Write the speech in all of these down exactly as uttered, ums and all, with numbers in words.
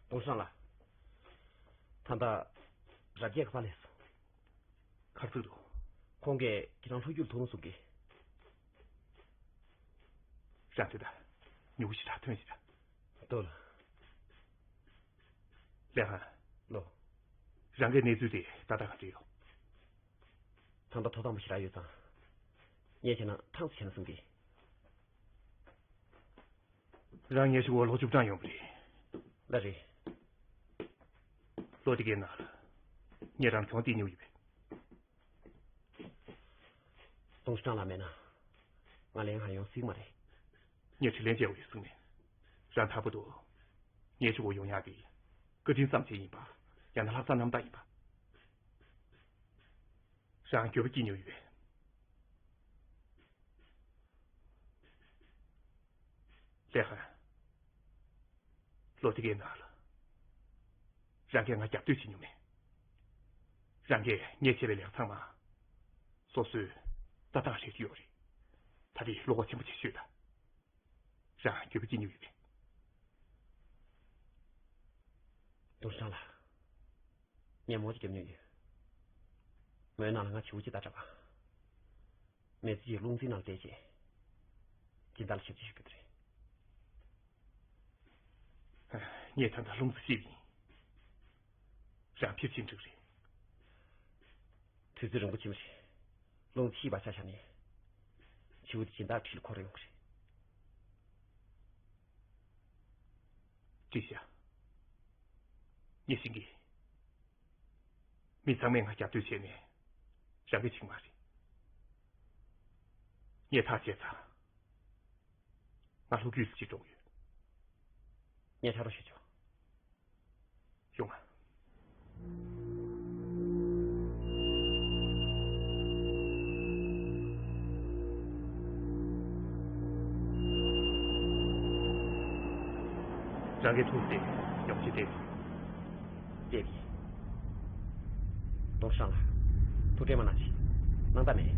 ཏུང་ཧྲང་ལགས། ད་ལྟ་རབ་རྒྱས་ག་པར་སླེབས་སོང་། ག་རེ་ཟེར་གྱི་འདུག་ཁོང་གིས་ཁྱེད་རང་ལྷོ་རྒྱུད་ལ་ཐུག་རུང་གསུང་གི། རང་དེ་ད་ཉུག་ཞིག་ར་ཐོན་ཞིག་ར། ལྟོས་ལ། ལེ་ཧན། ལོ། རང་གི་གནས་ཚུལ་དེ་ད་ལྟ་ག་འདྲ་ཡོད། ད་ལྟ་ཐོབ་ཐང་པོ་ཞིག་རག་ཡོད་ཙང་། ངས་ཁྱེད་རང་ཐང་ཙམ་བྱས་ན་གསུང་གི། རང་ཉེ་ཞིག་འོ་ལོག་བཅུ་གྲངས་ཡོང་གི་རེད། ལ་རེད། ལོ་དེ་གའི་ནང་ལ་ངས་རང་གྱོང་དེ་ཉོ་ཡོད་པས། ཏུང་ཧྲང་ལགས་མེད་ན། ང་ལན་ཧ་ཡོང་སྲིད་མ་རེད། ངས་དྲིན་ལན་འཇལ་བ་ཡོད་གསུངས་ནས། རང་ཐར་པོ་འདུག་ངས་ཆུ་བོ་ཡོང་ཡག་དེ། བཀའ་དྲིན་ཙམ་བྱས་ཡིན་པ། ཡང་ན་ལྷག་བསམ་རྣམ་དག་ཡིན་པ། རང་འགྱོད་པ་སྐྱེ་མྱོང་ཡོད་པས། ལེ་ཧན། ལོ་དེ་གའི་ནང་ལ། རང་གིས་ང་རྒྱབ་གཏོད་བྱེད་མྱོང་མེད། རང་གིས་ངས་བྱས་པའི་ལས་ཚང་མ། སོ་སོས་ལྟ་སྟངས་རེད་ཀྱི་ཡོད་རེད། ད་དེ་བློ་ཁོག་ཆེན་པོ་ཅིག་ཤོད་དང་། རང་འགྱོད་པ་སྐྱེ་མྱོང་ཡོད་པས། ཏུང་ཧྲང་ལགས། ངས་མོ་ཅིག་བརྒྱབ་མྱོང་ཡོད། མོའི་ནང་ལ་ང་བྱིའུ་ཅིག་ལྟ་དྲགས་པ། མི་ཚེ་གཅིག་རླུང་འཚིག་ནང་བསྡད་རྗེས། སྦྱིན་བདག་ལ་ཞབས་ཕྱི་ཞུ་རྒྱུ་དེ་རེད། ངས་ད་ལྟ་རླུང་འཚིག་ཡིན། རང་ཕེབས་ཕྱིན་འགྲིག་རེད། དུས་ཚོད་རིང་པོ་ཕྱིན་པ་རེད། རླུང་འཚིག་པ་ཆ་བཞག་ནས། བྱིའུ་དེ་སྦྱིན་བདག་འཁྲིས་ལ་འཁོར་ཡོང་གི་རེད། བཀྲིས་ཤག་ངས་ཤེས་ཀྱི། མི་ཚང་མས་ང་རྒྱབ་གཏོད་བྱས་ནས། རང་གིས་བྱེད་ཀྱི་མ་རེད། ངས་ཐག་བཅད་ཚར། ང་ལྷོ་རྒྱུད་ལ་ཅིག་འགྲོ་གི་ཡོད། ངས་ཕྱག་རོགས་ཞུ་ཆོག་ཡོང་ང་། རང་གི་ཐུགས་བརྩེ་ཡོང་ཆེད་བལྟས། བལྟས་པས། ཏུང་ཧྲང་ལགས། ཐུགས་ཁྲལ་མ་གནང་ཞིག་སྣང་དག་མེད།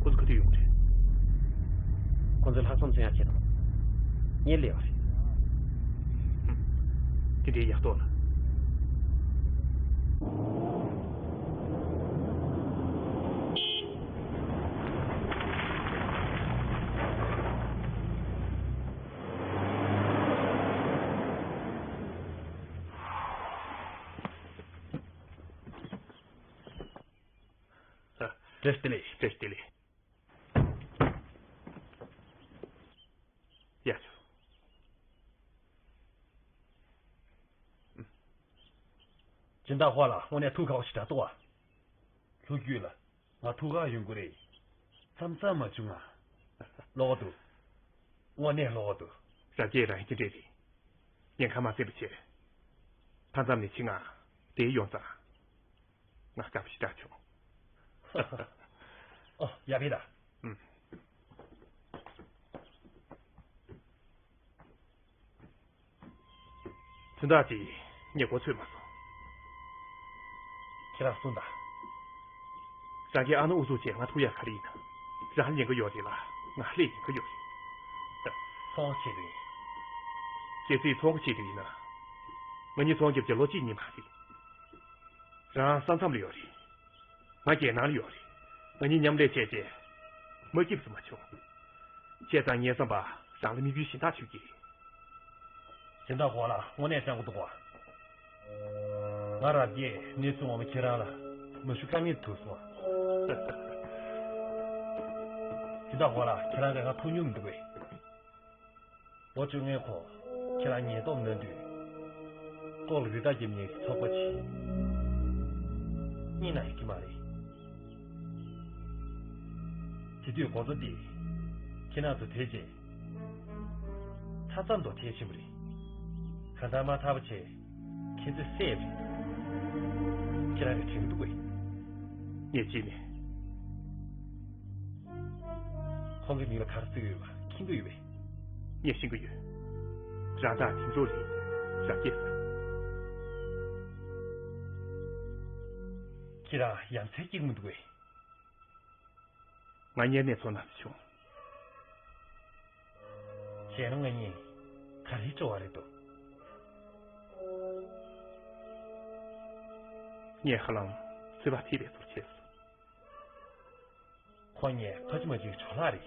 ཁོ་ཚོ་ག་དུས་ཡོང་གི་རེད། ཁོ་ཚོས་ལྷག་བསམ་མཚོན་ཡག་ཆེད་དུ། གཉེར་སླེབས་པ་རེད། དེ་འདྲའི་ཡག་ཐོག་ལ། བཀྲ་ཤིས་བདེ་ལེགས། བཀྲ་ཤིས་བདེ་ལེགས། ཡ། སྦྱིན་བདག་ཧོ་ལགས། དངོས་གནས་ཐུགས་ཁག་པོ་ཞེ་དྲག་འདུག་ཨ། ལྷོ་རྒྱུད་ལ་ང་ཐུག་ག་ཡོང་གི་རེད། མཚམས་མཚམས་མ་བྱུང་ང་། བློ་ཁོག་འདུག་དངོས་གནས་བློ་ཁོག་འདུག་རབ་རྒྱས་རང་ཡིན་གྱི་འདྲ་རེད། ཉེན་ཁ་མ་སེམས་པ་བྱས། མཐའ་མཚམས་ནས་ཕྱིན་ང་། དེ་ཡོང་ཙང་། ང་དགའ་པོ་ཞེ་དྲག་བྱུང་། ཨོ། ཡ་བེ་ད། ཨུམ། དོན་དག་ཅིག་ངས་གོ་ཚོད་མ་སོང་། ཁྱེད་རང་གསུངས་དང་། རང་གིས་ཨ་ནུ་ཨུ་ཚུགས་བྱས་ང་ཐུག་ཡག་ག་རེ་ཡིན་ན། རང་ཉན་གི་ཡོད་རེད་ལ་ང་ལྷོད་ཉན་གི་ཡོད་རེད། ཚོང་བྱེད་དུ་ཡིན། གལ་སྲིད་ཚོང་གི་ཆེད་དུ་ཡིན་ན། ང་གཉིས་ཚོང་རྒྱབ་ཀྱི་ལོ་གཅིག་གཉིས་མ་རེད། རང་ས་མཚམས་ལ་ཡོད་རེད། ང་རྒྱལ་ནང་ལ་ཡོད་རེད། ང་གཉིས་མཉམ་ལས་བྱས་རྗེས། མ་སྐྱིད་པ་མ་བྱུང་། བྱས་ཙང་ངས་བསམ་པ་རང་ལ་མིག་དཔེ་གཞན་དག་ཆུད་ཀྱིས། སྦྱིན་བདག་ཧོ་ལགས། དངོས་གནས་སྤྲང་པོ་འདུག་པ། ང་རབ་རྒྱས་གནས་ཚུལ་ངོ་མ་ཁྱེད་རང་ལ་མ་ཞུ་ཀ་མེད་དུ་སོང་། སྦྱིན་བདག་ཧོ་ལགས། ཁྱེད་རང་གིས་ང་ཐུག་མྱོང་མི་འདུག་པས། ལོ་བཅོ་ལྔའི་གོང་ཁྱེད་རང་ཉེན་རྟོག་མནན་དུས། ལྐོག་ལ་རི་དྭགས་རྒྱབ་ཉེན་གྱི་ཚོགས་པ་ཅིག་གཉིད་ན་ཡོད་ཀྱི་མ་རེད། དེ་དུས་འགོ་གཙོ་དེས་ཁྱེད་རང་ཚོ་དེ་རྗེས་མཐའ་མཚམས་དུ་ཐལ་ཕྱིན་པ་རེད། གང་ལྟར་མ་ཐར་པ་བྱས། ཁྱེད་ཚོས་བསད་པ་རེད། ཁྱེད་རང་གིས་དྲན་གྱི་འདུག་གས། ངས་ཅི་ནས། ཁོང་གི་མིང་ལ་ག་རེ་བརྩི་གི་ཡོད་པ་མཁྱེན་གྱི་ཡོད་པས། ངས་ཤེས་ཀྱི་ཡོད། རང་དང་དེང་སང་རེད། རབ་རྒྱས་ཟེར། ཁྱེད་རང་ཡ་མཚན་སྐྱེ་གི་མི་འདུག་གས། ང་དམྱལ་ནས་ཚོར་ན་བྱུང་། བྱས་ན་ང་གཉིས། ག་རེའི་སྤྲོ་བ་རེད་འདུག་ངས་ཧ་ལམ་བཟོད་པ་ཐེབས་པའི་ཚོར་བྱས་སོང་། ཁོ་ངའི་ཕ་གཅིག་མ་གཅིག་གི་གྲོགས་ལྷག་རེད།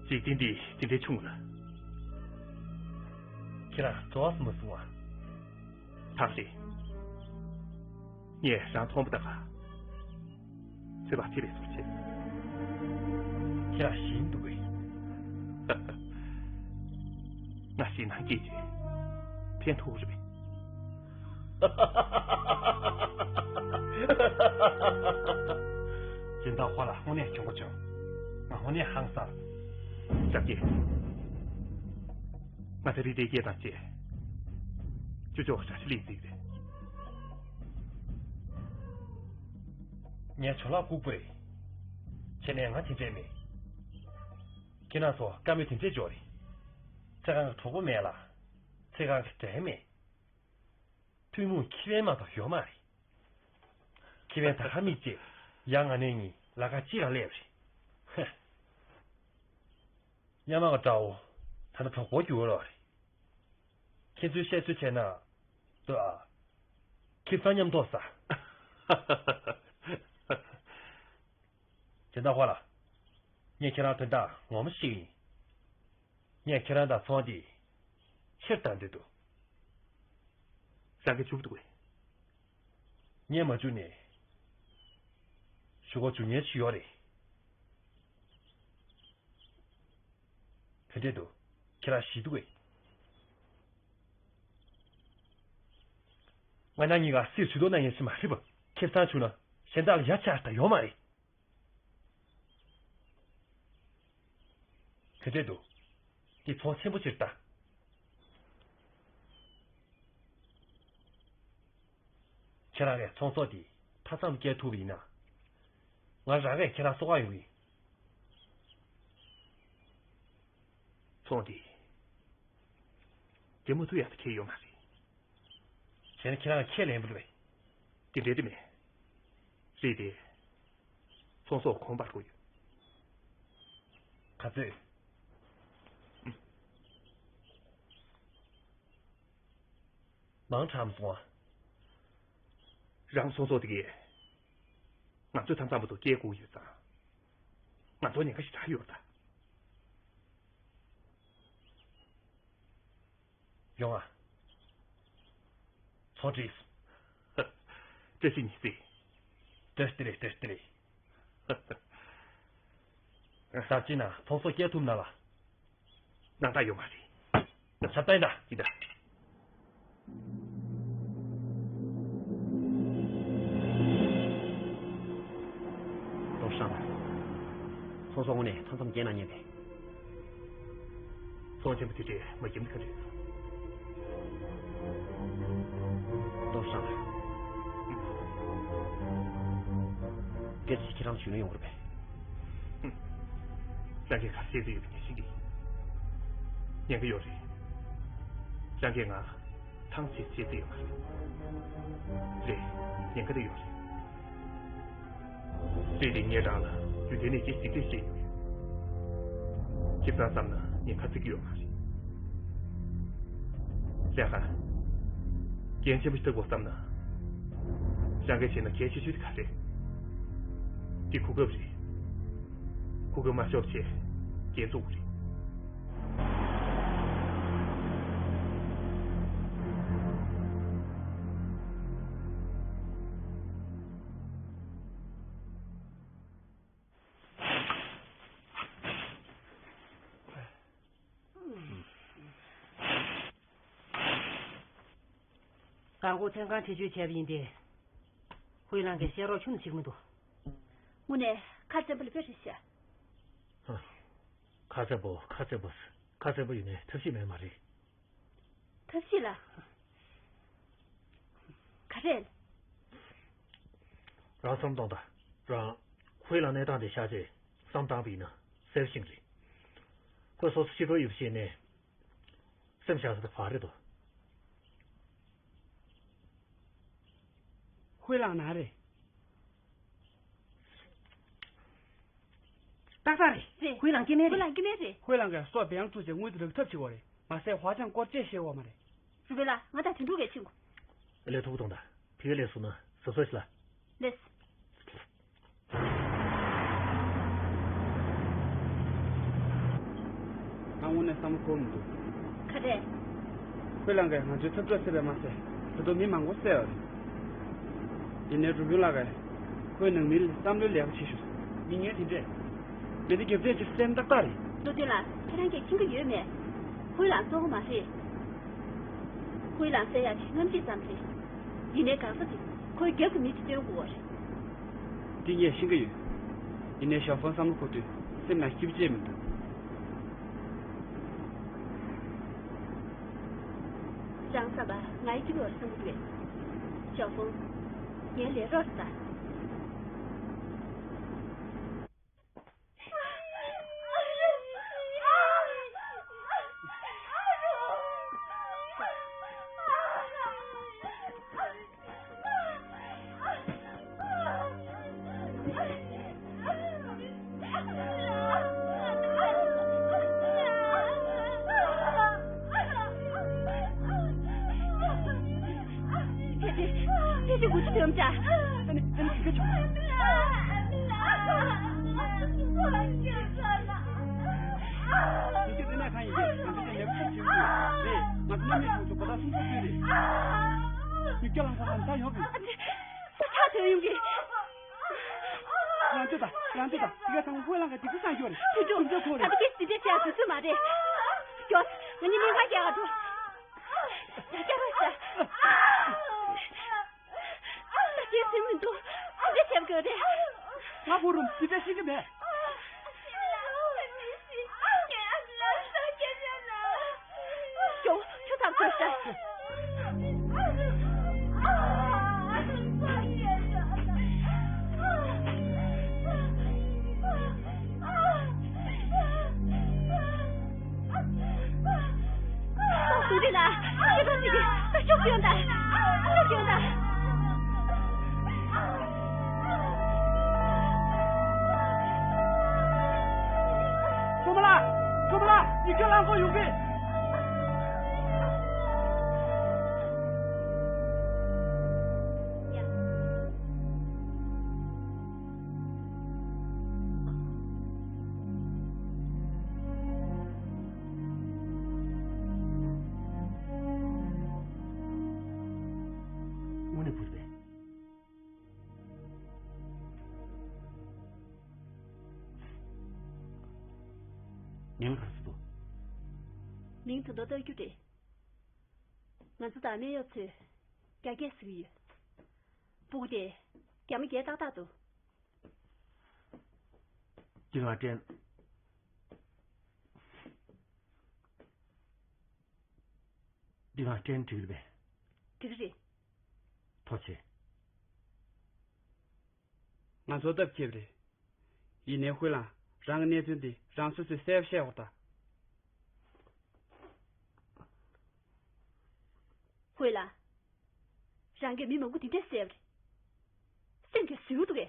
འཇིག་རྟེན་འདི་དེ་འདྲའི་ཆུང་ངུ་ལ། ཁྱེད་རང་བྲོ་བ་སུ་མ་སོང་བ། ཐག་རེད། ངས་རང་མཐོང་པ་དང་། བཟོད་པ་ཐེབས་པའི་ཚོར་བྱེད། ཁྱེད་རང་ཞེད་འདུག་གས། ང་ཞེད་སྣང་སྐྱེས་བྱས་ཕན་ཐོགས་རེད་པས། སྦྱིན་བདག་ཧོ་ལ་དངོས་གནས་གྱོང་པོ་བྱུང་། ང་དངོས་གནས་ཧང་སངས། སྐྱབས་རྗེ། ང་ཚོ་རི་དེའི་སྐད་དང་བཅས། ཅོ་ཅོ་བྱ་ཆི་ལི་ཟིག་རེད། ངའི་ཇོ་ལགས་ལྐུགས་པ་རེད། བྱས་ནས་ང་དེ་འདྲས་མེད། ཁྱེད་རང་ཚོ་བཀའ་མོལ་དེ་འདྲས་འཇོག་རེད། ཚེ་གང་གི་གྲོགས་པོ་མེད་ལ། ཚེ་གང་གི་འབྲེལ་མེད། ཐུན་མོང་ཁེ་ཕན་མ་གཏོགས་ཡོད་མ་རེད། ཁེ་ཕན་ད་ག་མི་བྱེད། ཡང་ང་ནས་གཉིས་ལ་ཁ་གཅིག་ལ་སླེབས་རེད། ཧེ། ཉམ་མང་གི་དགྲ་བོ་ད་ནི་གྲོགས་པོ་འགྱུར་བ་རེད། ཁྱེད་ཚོས་བཤད་ཚོད་བྱས་ན་ལྟོས་ཨ། ཁེ་བཟང་མཉམ་ཐོག་ས། སྦྱིན་བདག་ཧོ་ལ། ངས་ཁྱེད་རང་དོན་དག་ངོ་མ་ཤེས་ཀྱི་ཡིན། ངས་ཁྱེད་རང་དང་ཚོང་འདི་ཕྱིར་བཏང་འདོད་འདུག་རང་གིས་འཇུག་འདུག་གས། ངས་མ་འཇུག་ནས་གཞུག་གུ་འཇུག་མཁན་ཞིག་ཡོད་རེད། ག་འདྲས་འདུག་ཁྱེད་རང་ཞེད་འདུག་གས། ང་རང་གཉིས་ཀ་སྲིད་ཇུས་གཏོགས་གནང་མཁན་ཞིག་མ་རེད་པ། ཁེ་བཟང་བྱུང་ན་གཞན་དག་ལ་ཡ་ཆ་ད་ཡོད་མ་རེད། ག་འདྲས་འདུག་འདི་ཚོང་ཆེན་པོ་ཅིག་རེད་ད། ཁྱེད་རང་གིས་ཚོང་ཟོག་འདི་མཐའ་མཚམས་བསྐྱལ་ཐུབ་པ་ཡིན་ན། ང་རང་གིས་ཁྱེད་རང་གསོ་ག་ཡོང་གི་ཡིན། ཚོང་འདི་རྒྱ་མུ་མཐུད་ཡག་ཏུ་འཁེལ་ཡོད་མ་རེད། བྱས་ན་ཁྱེད་རང་ཁས་ལེན་པ་རེད་པས། དེ་འདྲ་དེ་མེད། རེད་དེ། ཚོང་ཟོག་གོང་འཕར་དགོས་ཡོད། ག་ཚོད། མང་དྲགས་མ་སོང་ཨ། རང་ཚོང་ཟོག་དེ་གས། ང་ཚོས་ཐམ་ཚང་པོ་ཚོ་སྐྱེལ་དགོས་ཡོད་ཙང་། ང་ཚོ་ཉེན་ཁ་ཞིག་ཆགས་ཡོད་ད། ཡོང་ཨ། ཚོང་བྲིས། བཀྲ་ཤིས་ཉི་ཟེར། བཀྲ་ཤིས་བདེ་ལེགས། བཀྲ་ཤིས་བདེ་ལེགས། ཟབ་ཅིག་ན་ཚོང་ཟོག་སྐྱེལ་ཐུབ་ན་ལ། སྣང་དག་ཡོད་མ་རེད། ཆ་ཏན་ད་ཅི་ད། ཏོག་ཧྲང་། ཚོང་ཟོག་དངོས་གནས་མཐའ་མཚམས་བརྒལ་གནང་ཉན་པས། ཚོང་ཆེན་པོ་དེ་འདྲས་མ་བརྒྱབ་ན་ག་རེ་ཡོད། ཏོག་ཧྲང་། སྐད་ཆ་ཁྱེད་རང་ཞུས་ན་ཡོང་གི་རེད་པས། རང་གིས་ག་རེ་བཤད་ཀྱི་ཡོད་པ་ངས་ཤེས་ཀྱི་ཡིན། ཉེན་ཁ་ཡོད་རེད། རང་གིས་ང་ཐང་ཆད་བྱེད་རྩིས་ཡོད་མ་རེད། རེད། ཉེན་ཁ་དེ་ཡོད་རེད། རེད་དེ་ངས་རང་ལ་རྒྱུ་དེ་ནས་ཅི་ཞིག་རེད་བཤད་ཡོད། ཁྱེད་རང་བསམ་ན་ཉེན་ཁ་བརྩི་གི་ཡོད་མ་རེད། རེད་ཧ། འགན་ཆེན་པོ་ཞིག་འདུག་གོ་བསམ་ན། རང་གིས་བྱས་ན་གལ་ཆེ་ཤོས་དེ་ག་རེད། དེ་གོ་སྐབས་རེད། གོ་སྐབས་མ་ཤོར་བྱས་འགན་འཛུགས་རེད། རྒན་གོག་ཚན་གང་ཁྲིད་བྱོས་བྱས་པ་ཡིན་ཏེ། ཧུའེ་ལང་གིས་བཤད་རོགས་ཁྱོན་ནས་བྱེད་ཀྱི་མི་འདུག་དངོས་གནས་ཁ་བཙན་པོ་ལ་དཔེ་རེད་ཤག་ཧ། ཁ་བཙན་པོ་ཁ་བཙན་པོ་ཁ་བཙན་པོ་ཡིན་ནའི་ཐབས་ཤེས་མེད་མ་རེད། ཐབས་ཤེས་ལ། ག་རེ། རང་བསམ་གཏོང་དང་། རང་ཧུའེ་ལང་གནས་སྟངས་དེ་ཤར་རྗེས་བསམ་བཏང་བ་ཡིན་ན་གསལ་ཤིང་རེད། ཁོས་སོ་སོ་ཤི་འགྲོ་ཡོད་པ་ཤེས་ནས། སེམས་ཤ་ཟ་ད་བར་རེད་དོ། ཧུའེ་ལང་ན་རེད། ད་ ཏག་ཏག་རེད། རེད། ཧུའེ་ལང་སྐྱེ་དམན་ཧུའེ་རེད། ལང་སྐྱེ་དམན་རེད། ཧུའེ་ལང་གིས་སོ་བེ་ཡང་བཙུགས་བྱས་དངུལ་དེ་རག་ཐབས་བྱེད་དགོས་རེད། མ་ཟད་ཧྭ་ཅང་སྐོར་ཅེས་བཤད་དགོས་མ་རེད། རུ་པེ་ལ་ང་དང་དོན་གྲུབ་གས་ཕྱིན་དགོས། ལས་ཐུབ་གཏོང་དང་། ཕི་ག་ལས་སོང་ན་ཟ་སོ་ཞིག་ལ། ལེས། ང་དངོས་གནས་བསམ་བློ་འཁོར་མི་འདུག་ག་རེ། ཁོས་ལང་གས་ང་ཚོའི་འཐབ་གྲོགས་བསད་པས་མ་ཟད། ད་དུང་མི་མང་པོ་བསད་པ་རེད། ཡིན་ནའི་རུ་དཔོན་ལགས་ཀྱིས་ཁོའི་ནང་མིར་བསམ་བློའི་ལས་ཀ་བྱེད་ཤོག་མི་ངན་དེ་འདྲས། མི་འདི་རྒྱབ་རྟེན་ཅིག་སེམས་ཏག་ཏག་རེད། བློ་མཐུན་ལགས། ཁྱེད་རང་གིས་མཁྱེན་གྱི་ཡོད་མེད། ཧུའེ་ལང་གཙོ་བོ་མ་རེད། ཧུའེ་ལང་བསད་ཡག་གི་རྔམ་བརྗིད་ཙམ་རེད། ཡིན་ནའི་གང་ཟག་དེ་ཁོའི་རྒྱབ་ཀྱི་མི་དེ་སྟོན་དགོས་པ་རེད། འདི་ངས་ཤེས་ཀྱི་ཡོད། ཡིན་ནའི་ཞའོ་ཧྥང་བསམ་བློ་འཁོར་དུས་སེམས་ནང་སྐྱིད་པོ་ཅིག་མི་འདུག་རང་བསམ་པ་ང་ཡི་སྐྱིད་པོ་བསམ་གྱི་འདུག་ཞའོ་ཧྥང་། ངའི་ལས་རོགས་རེད་ད། ཕལ་ཆེར་ཕལ་ཆེར་འུ་ཚོ་དོན་འདྲ། ཨ་ནི་ཨ་ནི་ཁི་ཁ་ཆུང་། ཡིན་གྱི་དེ་ན་གང་ཡིན་གྱི་ང་ཚོ་ཀྱང་ལེགས་ཤོས་བྱེད་ཀྱི་རེད། ང་ཚོ་མཉམ་མེད་ཆུང་ཆུང་གོ་ད་སུམ་ཚོགས་ཚོད་རེད། མི་སྐྱ་ལང་ཁ་ལང་ད་ཡོང་གི། ས་ཆ་དོན་ཡོང་གི། རང་ཚོད་དང་རང་ཚོད་དང་དེ་ག་ཚང་མ་ཧུའེ་ལང་ག་དེ་ཚོ་སང་ཡོད་རེད། དེ་ཚོ་ཁོ་རེད། ད་དེ་གས་དེ་འདྲས་བྱས་དུས་ཚོད་མ་རེད། ཡོ། ང་གཉིས་ལིང་ཁ་རྒྱག་ག་འགྲོ། ད་སྐྱ་རོགས་བྱ། ད་དེ་ཚོད་མི་འདུག་དེ་འདྲས་བྱེད་དགོས་རེད། ང་ཧུ་རུམ་དེ་འདྲས་ཤེས་ཀྱི་མེད། ཇོ། ཁྱོད་ཚང་ཚོད་ཤ། སུ་རི་ལ། ཁྱེད་ཚོ་ཅིག་ད་ཤོག་ཡོང་ད། ཤོག་ཡོང་ད། ཁྲོ་མོ་ལགས། ཁྲོ་མོ་ལགས། ཡིག་ཆ་བླང་དགོས་ཡོང་གི། དངོས་གནས་བུ་རེད་པས། མིང་ལ་ག་རེ་ཟེར་འདུག་མིང་ད་དུང་བཏགས་རྒྱུ་རེད། ང་ཚོ་དང་སྨན་གཡོག་ཚོས་རྒྱ་སྐད་ཟེར་གྱི་ཡོད། སྤུ་གུ་དེ་རྒྱ་མ་རྒྱས་ཏག་ཏག་འདུག་འདི་ང་སྤྲད། འདི་ང་སྤྲད་འགྲིག་རེད་པས། འགྲིག་རེད། ཐུགས་རྗེ་ཆེ། ང་ཚོ་སྟབས་ཁེབས་རེད། ཡིན་ནའི་ཧུའེ་ལང་རང་གི་གནས་ཚུལ་འདི་རང་སོ་སོས་གསལ་པོ་བཤད་འོ་ད། ཧུའེ་ལང་། རང་གིས་མི་མང་པོ་དེ་འདྲས་བསད་པ་རེད། སེམས་ཀྱིས་བཟོད་འདུག་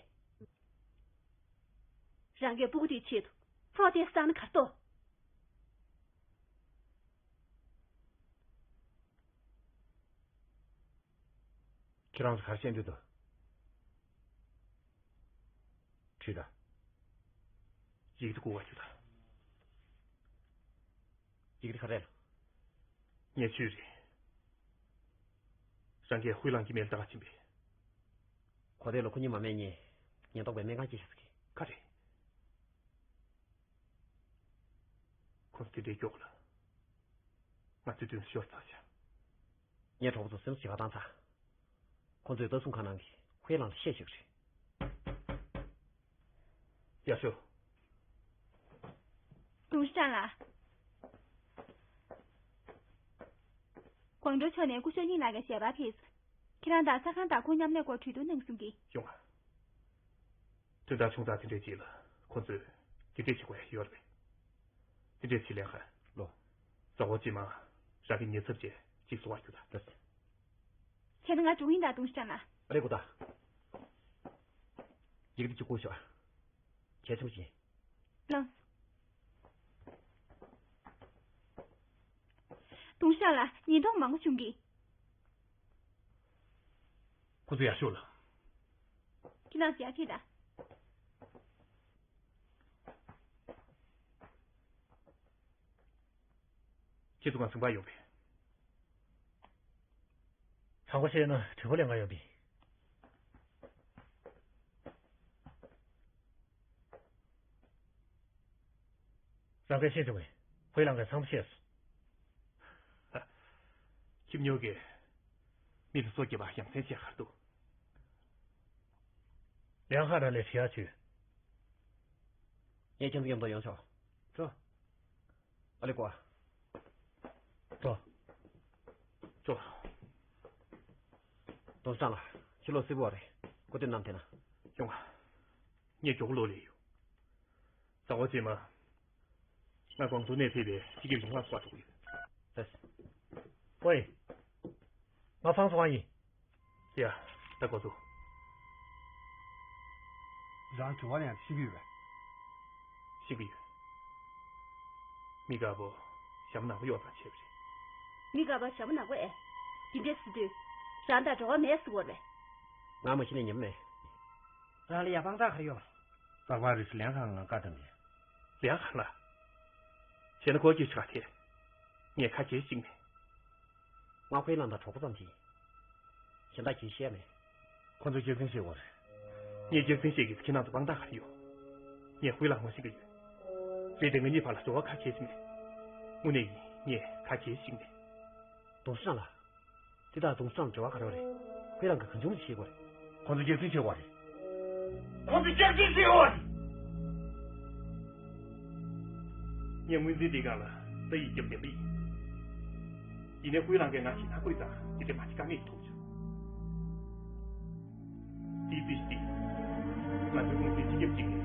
གས། རང་གིས་སྤུ་གུ་དེའི་ཆེད་དུ་ཕོག་ཐེངས་བསགས་ན་ག་རེ་དོ། ཁྱེད་རང་ཚོ་ག་རེ་བཤད་འདོད་འདུག་དྲིས་དང་། ཡིག་འདི་བསྐུར་བ་རྒྱུ་དང་། ཡིག་འདི་ག་རེ་རེད། ངས་བྲིས་རེད། རང་གིས་ཧུའེ་ལང་གི་སྨན་ལྟ་ག་ཕྱིན་པས། གོ་ཐོས་ལ་ཁོ་གཉིས་མ་སྨན་ཉེས། ཉེན་རྟོག་པས་སྨན་ཁང་སྐྱེལ་ཤག་ཟེར་གི། ག་རེ། ཁོ་ཚོ་དེ་འདྲའི་མགྱོགས་ལ། ང་ཚོའི་མདུན་ཤོར་ཚར་ཤག་ངའི་གྲོགས་པོ་ཚོ་སེམས་ཞེ་དྲག་བཏང་ཚར། ཁོ་ཚོས་ལྟ་སྲུང་ཁང་ནང་གི་ཧུའེ་ལང་ལ་བཤད་བཞག་རེད། ཡ་ཤོ། ཏུང་ཧྲི་ཀྲང་ལགས། ཀོང་ཀྲོའུ་ཕྱོགས་ནས་སྐུ་ཞབས་དབྱིངས་ལགས་ཀྱི་ཞལ་པར་ཕེབས་སོང་། ཁྱེད་རང་དང་ས་ཁང་བདག་ཁོངས་མཉམ་ལས་སྐོར་གྲོས་བསྡུར་གནང་གསུང་གི། ཡོང་ང་། དོན་དག་ཆུང་ཙག་དེ་འདྲའི་ཅིག་ལ་ཁོ་ཚོས་དེ་འདྲས་བྱེད་དགོས་ཡ་ཡོད་རེད། དེ་འདྲས་བྱེད་ལེན་ཧ། ལོ། གཟའ་འཁོར་རྗེས་མ་རང་གི་ཉེ་ཚབ་བྱས་ཅིག་བཟོ་བ་རྒྱུ་ད། ལགས་སོ། ཁྱེད་ང་འགྲོ་གི་ཡིན་ད་ཏུང་ཧྲི་ཀྲང་ལགས། རེད་གོ་ད། ཡིག་འདི་གཅིག་བསྐུར་ཤོག་གལ་ཆེན་པོ་ཞིག་ཡིན། ལགས། ལྟུང་བཤགས་ལ་ཉེན་རྟོག་མང་པོ་བྱུང་གི། ཁོ་ཚོ་ཡར་ཤོག་ལ། ཁྱེད་རང་ཡར་ཕེབས་དང་། ཁྱེད་ཚོ་གང་ཟིན་པ་ཡོད་པས། གཙང་པོ་བཤད་ན་དྲི་བ་ལས་ང་ཡོད་པས། རང་གིས་ཤེས་བྱུང་བས། ཧུའེ་ལང་གིས་ཚང་མ་བཤད་སོང་། ཁྱིམ་ཉོ་གིས་མི་ལ་སོ་སྐྱེ་བ་ཡང་སེམས་ཆེ་ཁར་འདུག་ལིའང་ཧྭ་རང་ལས་བྱེད་ཡག་བྱོས། ངས་ཁྱིམ་མཚེས་མཉམ་དུ་ཡོང་ཆོག་འགྲོ། ཨ་ལེ་ཀོ། ཏོ། ཏོ་སང་ལ་ཕྱི་ལོགས་སིལ་བུ་བ་རེད། ཁོ་དེ་ནམ་དེ་ན། ཡོང་ང་། ངས་མགྱོགས་ལོ་ལེ་ཡོད། གཙང་བོ་ཅེ་མ། ང་ཀོང་ཏུ་ནས་ཕེབས་པའི་སྤྱི་ཁྱབ་ཡོང་ང་སྐོར་ཐུག་ཡོད། ལགས། ཝེ། ང་ཧྥང་ཚོ་ཝང་ཡིན། ཡ། ད་གོ་ཚུགས། རང་དྲི་བ་ཡང་ཤེས་ཀྱི་ཡོད་པས། ཤེས་ཀྱི་ཡོད། མི་དཀར་པོ་ཞྭ་མོ་ནག་པོ་གཡོག་ཙམ་བྱས་པ་རེད། མི་དཀར་པོ་ཞྭ་མོ་ནག་པོ་ཨེ། འདི་འདྲས་ཟེར་དུས། རང་དང་འབྲེལ་བ་མེད་ཟེར་བ་རེད། ང་མ་གཞི་ནས་ཉམས་མེད། རང་ལ་ཡ་དཔང་རྟགས་ག་རེ་ཡོད། རྟག་པར་རེས་ལན་ཁང་ང་བཀའ་གདམས་ཡིན། ལན་ཁང་ལ། བྱས་ན་ཁོ་སྐྱེས་ཆགས་ཐེ། ངས་ཁ་གྱེས་ཤིག་ནས། ང་ཁོའི་ནང་དང་གྲོགས་པོ་ཙམ་གྱིས། གཞན་དག་གིས་བཤད་མེད། ཁོ་ཚོས་སྐྱག་རྫུན་བཤད་ཡོད་རེད། ངས་སྐྱག་རྫུན་བཤད་ཀྱི་ཁྱེད་རང་ཚོ་དཔང་རྟགས་ག་རེ་ཡོད། ངས་ཧུའེ་ལ་ངོ་ཤེས་ཀྱི་ཡོད། རེད་དེ་ང་གཉིས་བར་ལ་འབྲེལ་བ་ཁ་གྱེས་ཤིག་མེད། དངོས་གནས་ཡིན་ངས་ཁ་གྱེས་ཤིག་མེད། ཏུང་ཧྲི་ཀྲང་ལགས། དེ་དག་ཏུང་ཧྲི་ཀྲང་འབྲེལ་བ་ག་རེ་རེད། ཁོས་རང་གི་གང་བྱུང་ཞིག་བཤད་དགོས་རེད། ཁོ་ཚོ་སྐྱག་རྫུན་བཤད་དགོས་རེད། ཁོ་ཚོ་སྐྱག་རྫུན་བཤད་དགོས་རེད། ངས་ངོས་འཛིན་དེའི་སྒང་ལ་རྩ་ཡིག་བརྒྱབ་བསྡད་པ་ཡིན། ཡིན་ནའི་ཧུའེ་ལང་གིས་ང་ཞེ་དྲག་དགོད་ཙང་དེ་འདྲ་མ་བྱེད་ཀ་མེད་ཐུག་བྱུང་། དེའི་རྩིས་གཞི་དེ། ང་ཚོའི་ཀུང་སིའི་སྤྱི་ཁྱབ་ཅིག་ནས།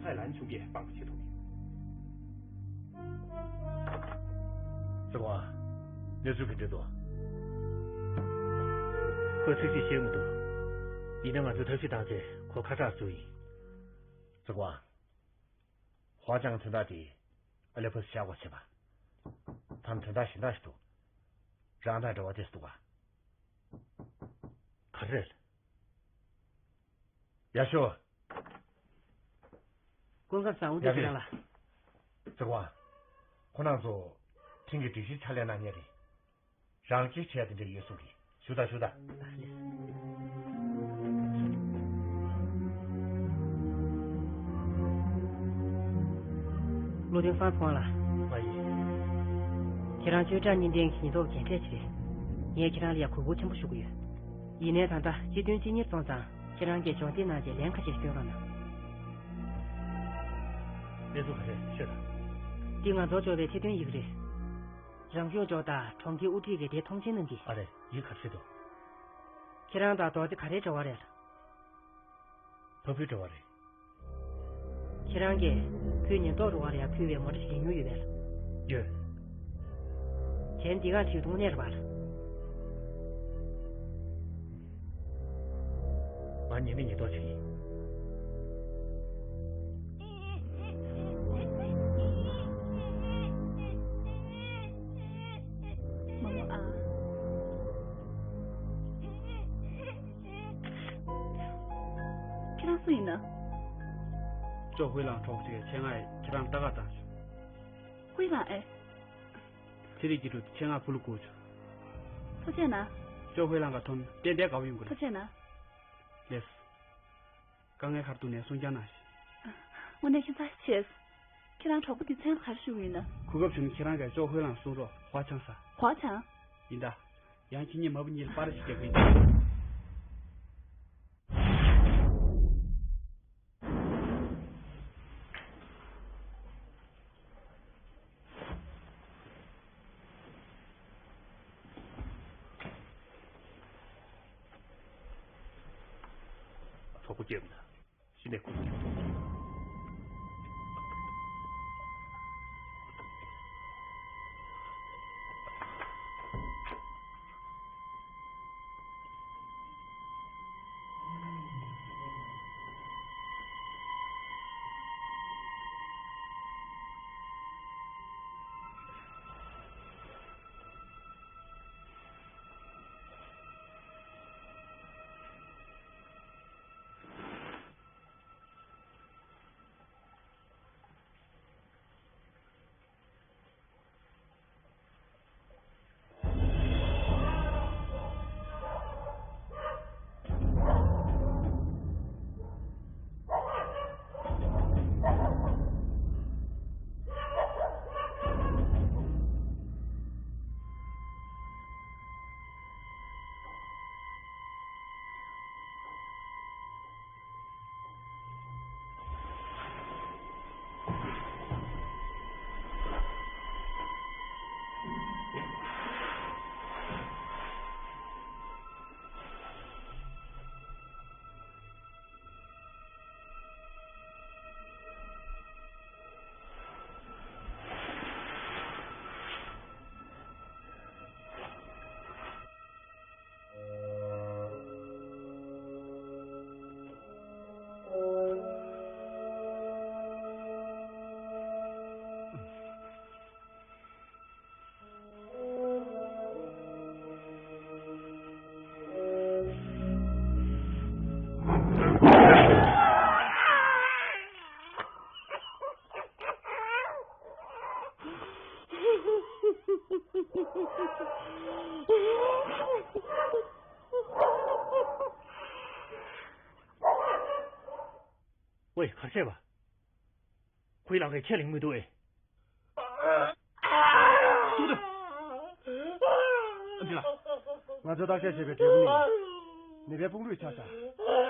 ཧའེ་ལན་ཆུང་གིས་དཔང་པོ་བྱེད་ཐུབ་ཡོད། ཙི་ཝང་། གནས་ཚུལ་ག་འདྲ་འདུག་ཁོས་ཚིག་གཅིག་བཤད་མི་འདུག་ཡིན་ན་ང་ཚོས་ཐབས་ཤེས་བཏང་རྗེས་ཁོ་ཁ་གྲག་བཟོ་ཡིན། ཙི་ཝང་། ཧྭ་ཅང་དོན་དག་དེ་ཨ་ལེ་ཕོས་བཞག་པ་བྱེད་པ། ཕར་དོན་དག་གཞན་དག་ཞིག་འདུག་རང་དང་འབྲེལ་བ་དེ་འདུག་ག་ག་རེ་རེད། ཡར་ཤོག་ཀུན་དགའ་བཟང་བོ་འདུག་ཡ་རེད། ཁྱེད་རང་ལ། ཟེར་བ། ཁོ་རང་ཚོ་ཁྲིམས་ཀྱི་སྒྲིག་གཞི་ཕྱག་ལས་གནང་མཁན་རེད། རང་སྐྱིད་བྱས་དེ་འདྲ་ཡོད་གསུང་གི། ཞུ་དང་ཞུ་དང་། བློ་མཐུན་ཧྥང་ཚོ་ཝང་ལགས། ང་ཡིན། ཁྱེད་རང་གཅོད་གྲངས་གཉིས་ལྡན་གྱི་ཉེན་རྟོག་རྒན་གྲས་ཅིག་རེད། ངས་ཁྱེད་རང་ལ་ཡ་གུས་བཀུར་ཆེན་པོ་ཞུ་གི་ཡོད། ཡིན་ནའི་ད་ལྟ་སྤྱི་དོན་གཅིག་གཉིས་སོང་ཙང་ཁྱེད་རང་གིས་སྦྱོང་བརྡར་གནང་རྗེས་ལན་ཁ་ཤས་སྟོན་རོགས་གནང་། གནས་ཚུལ་ག་རེ་ཤོད་དང་། འདི་ང་ཚོར་འབྱོར་བའི་ཐེར་འདོན་ཡི་གེ་རེད། རང་སྐྱོང་ལྗོངས་དང་གྲོང་ཁྱེར་དབུ་ཁྲིད་ཀྱིས་དེ་མཐོང་ཆེན་གནང་གི། ཨ་རེ། ཡི་གེ་ག་རེ་འདུག་ཁྱེད་རང་དང་རྡོ་རྗེ་ག་རེའི་འབྲེལ་བ་རེད། ཕ་བུའི་འབྲེལ་བ་རེད། ཁྱེད་རང་གིས་བུ་ཉེན་རྟོག་རུ་ཁག་ལ་ཡང་ཕུལ་བའི་ངོ་སྤྲོད་ཞིག་ཉོས་ཡོད་པས། ཡོད། གཞན་འདི་ག་བྲིས་ཐུང་ནས་རེད་པ། ང་ཉེས་མེད་ཉེས་རྟོག་བྱེད་ཀྱི་ཡིན། མ་མོ་ཨ། ཁྱེད་རང་སུ་ཡིན་ན། ཅོ་ཧུའེ་ལང་གྲོགས་པོ་ཅིག་གིས་ཆེད་མངགས་ཁྱེད་རང་ལྟ་ག་བཏང་བྱུང་། ཧུའེ་ལང་ཨེ། ཚེ་རིང་སྐྱིད་སྡུག་ཆེད་མངགས་བུ་ལ་བསྐུར་བྱུང་། ཐུགས་རྗེ་གནང་། ཅོ་ཧུའེ་ལང་ག་ཐོན་ཏན་ཏན་དགའ་བོ་ཡོང་གི་རེད། ཐུགས་རྗེ་གནང་། ལེགས། དཀའ་ངལ་ཁར་ཐུག་ནས་གསུང་རྐྱང་གནང་ཞིག་དངོས་གནས་ཁྱད་མཚར་ཆེ། ཁྱེད་རང་གྲོགས་པོ་དེ་མཚན་ག་རེ་ཞུ་གི་ཡིན་ན། གོ་སྐབས་བྱུང་ན་ཁྱེད་རང་གིས་ཅོ་ཧུའེ་ལང་གསུང་རོགས། ཧྭ་ཆང་ཟ། ཧྭ་ཆང་། ཡིན་ད། ཡང་ཁྱེད་གཉིས་མ་བུ་གཉིས་ལ་པར་ཞིག་རྒྱག་གི་ཡིན། གྲོགས་པོ་སྐྱེས་པ་ན་གཞི་ནས་ཁུར་གྱི། ཝེ། ག་རེ་བྱས་པ། ཧུའེ་ལང་གིས་ཁས་ལེན་མི་འདུག་ཨེ། ཏུའུ་ཏུའུ། ཨ་ཙི་ལགས། ང་ཚོས་བརྟག་དཔྱད་བྱས་པའི་འབྲས་བུ་ནི། ནད་པའི་དཔུང་རོས་ཆག་ཤག་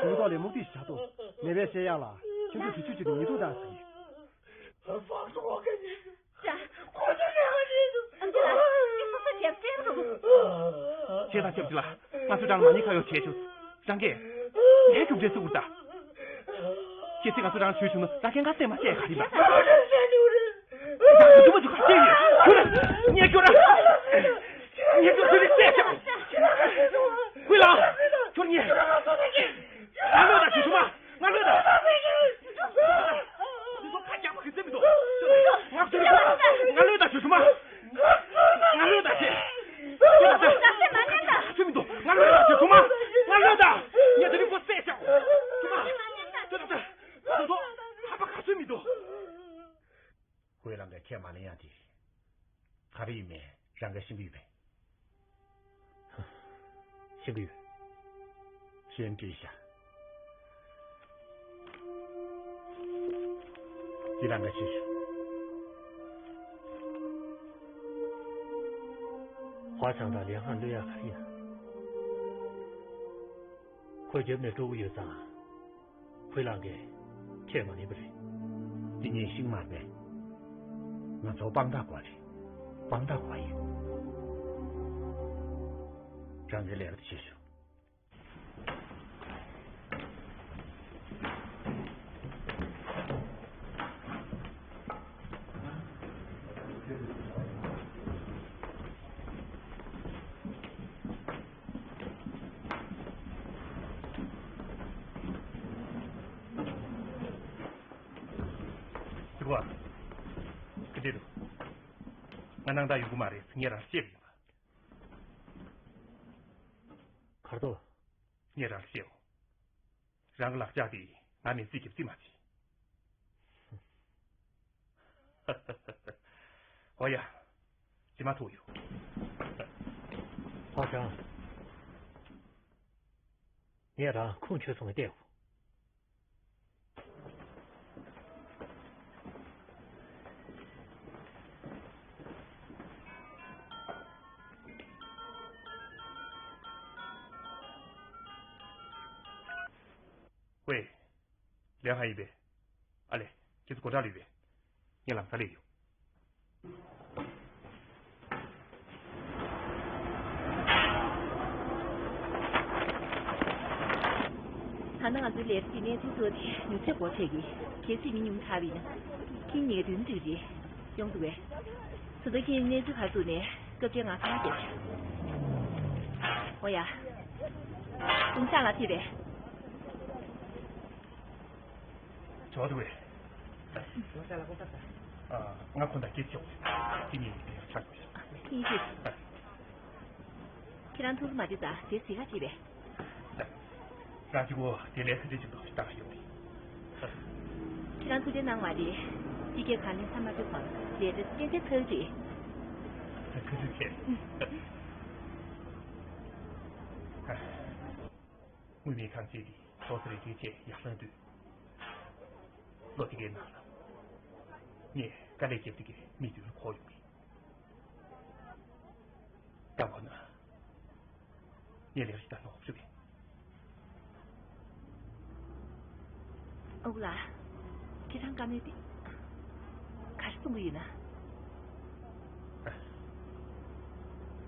དེའི་ཐོག་ལས་མུ་ཏིག་ཞིག་ཆགས་འདུག་ནད་པས་བཤད་ཡག་ལ་ཁྱེད་ཚོས་དུས་ཚོད་ཅིག་ཏུ་ཉལ་ཐུབ་དང་ཟེར་གྱི། ཨ་ཙི་ལགས། ཁྱེད་སོ་སོ་རྒྱབ་སྐྱོར་རོགས། ཁྱེད་དང་སྐྱབས་ཅི་ལ། ང་ཚོས་ཀྲང་མ་ཉེས་ཁ་གཡོག་བྱས་བྱུང་། ཀྲང་གིས་ངའི་རྒྱུ་འབྲས་གསུངས་པར་གདའ། ཁྱེད་ཚོས་ང་ཚོ་ཀྲང་ཞུས་བྱུང་ན་ད་ཁྱེད་ང་སེམས་མ་བཤད་ག་རེ་ཡིན་པ། ང་ཚོ་མ་ཚོ་ག་བཤད་ཡོད། ཁྱོད་རང་ཉེས་སྐྱོར་ར། ཉེས་སྐྱོར་ཚོད་རིག་བཤད་ཀྱང་། ཧུའེ་ལང་། ཁྱོད་ཉེས། ང་ལོས་ད་ཞུ་ཆུ་མ། ང་ལོས་ད། ང་ཚོ་ཁ་རྒྱག་པ་གི་རྩེ་མི་འདུག་ང་ཚོ་ང་ལོས་ད་ཞུ་ཆུ་མ། ང་ལོས་ད་ཞེས། ཁྱོད་ད་ད། ཁྱོད་མི་འདུག་ང་ལོས་ད་ཞུ་ཆུ་མ། ང་ལོས་ད། ངས་དེ་རིང་ཁོ་བསད་བཞག་ཆུ་མ། ཁྱོད་ད་ད། ང་ཚོ་ཧ་པ་ག་ཚོད་མི་འདུག་ཧུའེ་ལང་གིས་ཁས་མ་ལེན་ཡ་དེ། ག་རེ་ཡིན་མིན་རང་གིས་ཤེས་ཀྱི་ཡོད་པས། ཤེས་ཀྱི་ཡོད། གཞན་འདྲིས་ཤག་ཡི་རང་གིས་ཤེས་ཤོག་ཧྭ་ཆང་དང་ལིའུ་ཧན་གློད་ཡག་ག་རེ་ཡིན། ཁོས་རྒྱབ་ནས་དཀྲོག་གི་ཡོད་ཙང་། ཧུའེ་ལང་གིས་ཁས་མ་ལེན་པ་རེད། འདི་ངས་ཤིང་མ་རེད། ང་ཚོ་དཔང་རྟགས་དགོས་རེད། དཔང་རྟགས་དགོས་ཡིན། རང་གིས་ལས་ཀ་དེ་བྱེད་ཤོག་ཟེར་བ། ག་འདྲ་འདུག་ང་སྣང་དག་ཡོང་གི་མ་རེད། ངས་རང་བཤད་པ་ཡིན་པ། གར་དོ། ངས་རང་བཤད་འོ། རང་གི་ལག་ལྕགས་དེ་ང་མེད་རྩིས་རྒྱབ་རྩིས་མ་བྱེད། ཨོ་ཡ། ཇི་མ་ཐུག་ཡོད། ཧྭ་ཆང་། ངས་རང་ཁུངས་འཁྱོལ་སོང་བས་བལྟས་འོ། ཝེ། ལིའུ་ཧན་ཡིན་པས། ཨ་ལས། ཁྱེད་ཚོ་སྒོ་འགྲམ་ལ་ཡོད་པས། ངས་ལམ་སང་སླེབས་ཡོང་། ད་ནང་ང་ཚོའི་ལས་རིགས་ཀྱི་གནས་ཚུལ་ཚོ་དེ་མྱུར་ཚད་འགོར་ཐེབས་ཀྱི། གལ་སྲིད་མི་ཉུང་དྲགས་པ་ཡིན་ན། ཁྱེད་ཉིན་དུས་ཚོད་ཅིག་ཡོང་ཐུབ་པས། ད་ལྟ་ཁྱེད་གནས་ཚུལ་ག་རེ་བཙུགས་ནས་སྐབས་འཕྲལ་ང་ཚང་མ་རྒྱབ་ཤོག་ཨོ་ཡ། ཀུན་བཟང་ལགས་ཕེབས་པས། བྱ་བ་འདུག་གས། ཨ། ང་ཁོང་དང་སྐད་ཆ་ཡོད་རེད། དེ་ནས་ཡར་ཆགས་དགོས་ཤག་ཨ། ཐེངས་ཤིག་ཨ། ཁྱེད་རང་ཐུགས་སུ་མ་ཆུད་ཙང་དེ་གཟིགས་ག་བྱེད་པས། རང་གཅིག་པོ་དེ་ལས་ཁ་ཆེ་ཅིག་ཏུ་བལྟ་ག་ཡོང་གི། ཁྱེད་རང་ཐུགས་རྗེ་གནང་བ་རེད། སྤྱི་སྐད་གང་ལེན་ས་མ་ཐུབ་བམ། ལས་ཀ་ཏན་ཏན་ཕར་རེད། ཁ་ཆེ་ཁྱེད། དངུལ་མེད་ཁང་ཚན་དེ་ལོ་སར་རེ་རེ་བྱས་ཡར་སོང་དུས། ལོ་དེ་གའི་ནང་ལ། ངས་དཀའ་ལས་བརྒྱབ་དེ་གའི་མི་མདུན་ལ་འཁོར་ཡོང་གི། ད་འཁོར་ན། ངས་ལས་རིགས་དང་ནོར་ཞུ་གི། ཨོ་ལགས། ཁྱེད་རང་བཀའ་མོལ་དེ། ག་རེ་གསུང་གི་ཡོད་ན།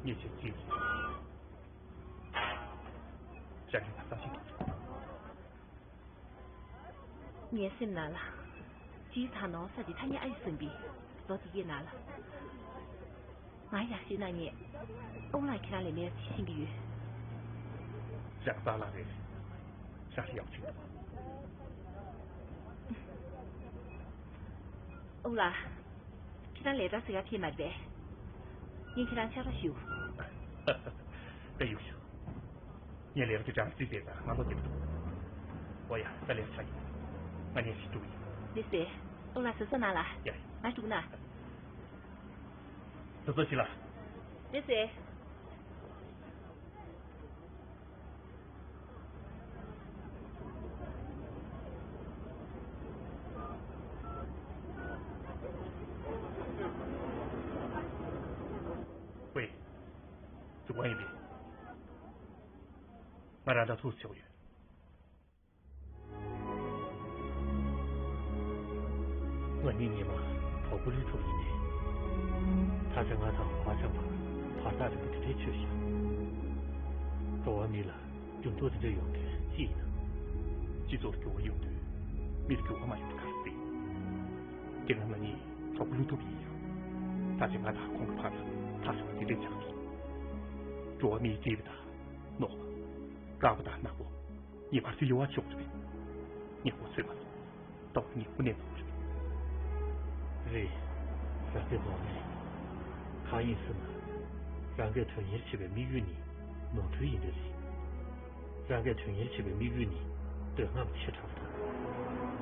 ངས་བྱས་ཚིག་ཞག་གི་ལ་ས་ཞིག་ངའི་སེམས་ནང་ལ། སྤྱིར་བཏང་ནོར་ས་དེ་ཐ་སྙད་ཨ་ཡི་ཟིན་པའི་ལོ་དེ་གའི་ནང་ལ། ང་ཡག་ཤོས་ན་ངས་ཨོ་ལགས་ཁྱེད་རང་ལས་མེད་ཅེས་ཤེས་ཀྱི་ཡོད། ཞག་རྩ་ལ་རེད། ཞག་ཡག་ཅིག་འདུག་ཨོ་ལགས། ཁྱེད་རང་ལས་ཀ་ཟེར་ག་ཕེབས་མ་རེད་པས། ངས་ཁྱེད་རང་ཕྱག་རོགས་ཞུ། དཔེ་ཡག་ཤོས། ངས་ལས་ཀ་དེ་གྲ་སྒྲིག་བྱས་ཙང་ང་ལོག་རྒྱབ་འདུག་ཨོ་ཡ། ད་ལས་ཀ་ཆགས་ཡིན། ང་ཉལ་ཞིག་འགྲོ་གི་ཡིན། ལགས་སེ། ཨོ་ལགས་བཟོད་བཟོད་གནང་ལགས། ཡ། ང་འགྲོ་གི་ན། བཟོད་བཟོད་བྱེད་ལ། ལགས་སེ། དབང་ཡིན་པས། ང་རང་དང་ཐུགས་སུ་ཆེ་བ་ཡོད། ང་གཉིས་སྔོན་མ་གྲོགས་པོ་ལུས་ཐུབ་ཡིན་པས། ད་ཆ་ང་དང་ཧྭ་ཅང་བར་བར་ཐག་རིང་པོ་དེ་འདྲའི་ཆོད་ཤག་འགྲོ་བ་མི་ལ་འགྱུར་ལྡོག་དེ་འདྲ་ཡོང་དོན་ཅི་ཡིན་ན། སྤྱི་ཚོགས་འགྱུར་བ་ཡོང་དུས་མིར་འགྱུར་བ་མ་ཡོང་བ་ག་རེ་རེད། དེ་སྔ་ང་གཉིས་གྲོགས་པོ་ལུས་ཐུབ་ཡིན་ཡང་། ད་ཆ་ང་དང་ཁོང་གི་བར་ལ་ཐག་ཆོད་པ་དེ་འདྲས་ཆགས་སོང་། འགྲོ་བ་མིའི་བརྩེ་བ་དང་མནོ་བ། དགའ་བ་དང་ནག་པོ། ངེས་པར་དུ་ཡོད་པ་ཆོག་རེད། ངས་ཁོ་ཚོད་མ་སོང་། ད་བར་ངས་དངོས་གནས་མཐོང་བ་རེད། རེད། རང་གིས་མཐོང་བ་རེད། གང་ཡིན་ཟེར་ན། རང་གིས་དོན་གཉེར་བྱེད་པའི་དམིགས་ཡུལ་ནི་ནོར་འཁྲུལ་ཡིན་པས་རེད། རང་གིས་དོན་གཉེར་བྱེད་པའི་དམིགས་ཡུལ་ནི་འདོད་རྔམ་ཆེ་དྲགས་པ་དང་།